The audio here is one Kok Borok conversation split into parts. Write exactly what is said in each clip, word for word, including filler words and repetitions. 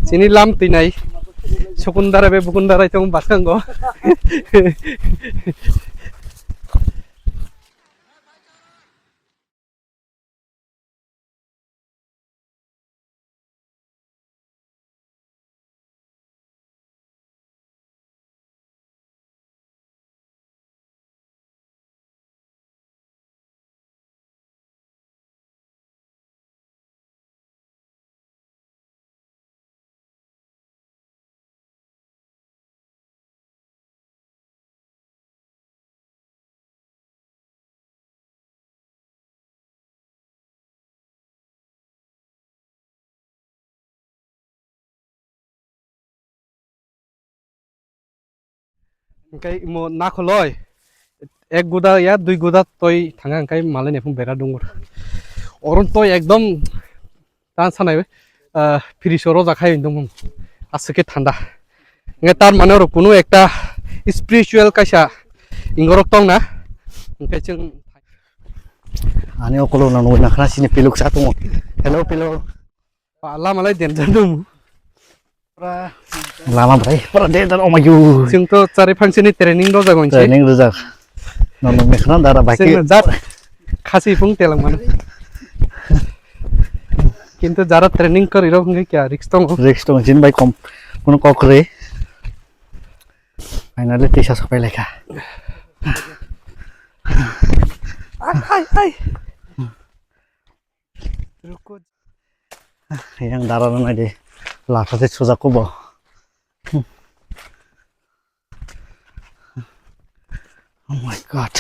Chini lam twi nai. Sukundara be bukundara tong baskango. Hwnkhe imo nakholoi ek guda ya dui guda toi thanga hwnkhe malai naphung bera dungo. Orom toi ekdom tan sanai, ah, fridge o rojak hai wngtong aswk khe thanda. Hwnkhe tar mane oro kunu ekta spiritual kaisa ingorok tongna. Hwnkhe chwng ani okolo no nugwi nakhna sini piluk sa tongo. Hello, piluk. Lama lai danger dong. Lama bwrwi pura danger, oh my God. Chwng to chari phangsini training rojak onse. Training rojak. Nono mekhna dara baki. Chwng jat khasi phung telang mano. Kintu jara training kori rok hwnkhe kya risk tongo. Risk tongo, jin bai kom, kono kok kwrwi. Finally tisa sopai laikha. Ai, ai, ai. Ruko. Yang dara na di. Lata se suja ko bo. Oh my God.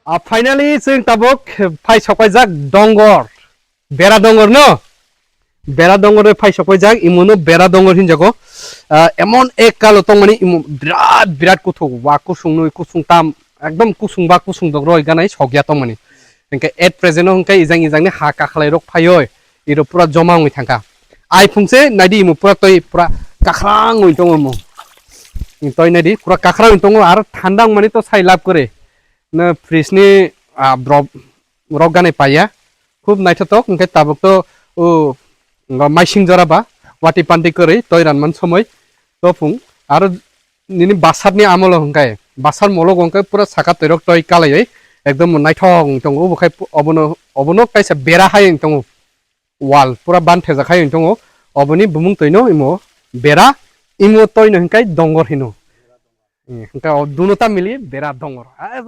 Ah, finally, chwng tabuk phai sokpaijak dongor. Bera dongor no? Bera dongor phai sokpaijak, imono bera dongor hinjago. Ah, emon ek kalo tongmani imo birat, birat kuthuk, wa kusung nui, kusung tam, ekdom kusung ba kusung dok roi ganai sokya tongmani. Hwnkhe at present o hwnkhe ijang ijangni ha kakhlai rok phaioi. Iro pura joma wngwi thangkha. Ai phungse naidi imo pura toi pura kakrang wngwi tongo imo. Toi naidi pura kakrang wngwi tongo aro thanda wngmani to sai lab kwrwi. No fridge ni, ah, borok rok ganai paiya. Khub naithotok hwnkhe tabuk to o maising jora ba wati pandi kwrwi toi ranman somoi to phung aro nini basar ni amolo hwnkhe basar molo hwnkhe pura saka toirok toi kalaiwi ekdom naithok wng tongo obo khai obono obono kaisa bera hai wng tongo. Wall pura ban thejak hai wng tongo. Oboni bumung toino imo bera imo toino hinkai dongor hino. Eh, hinkai o duno ta mili bera dongor. Ah,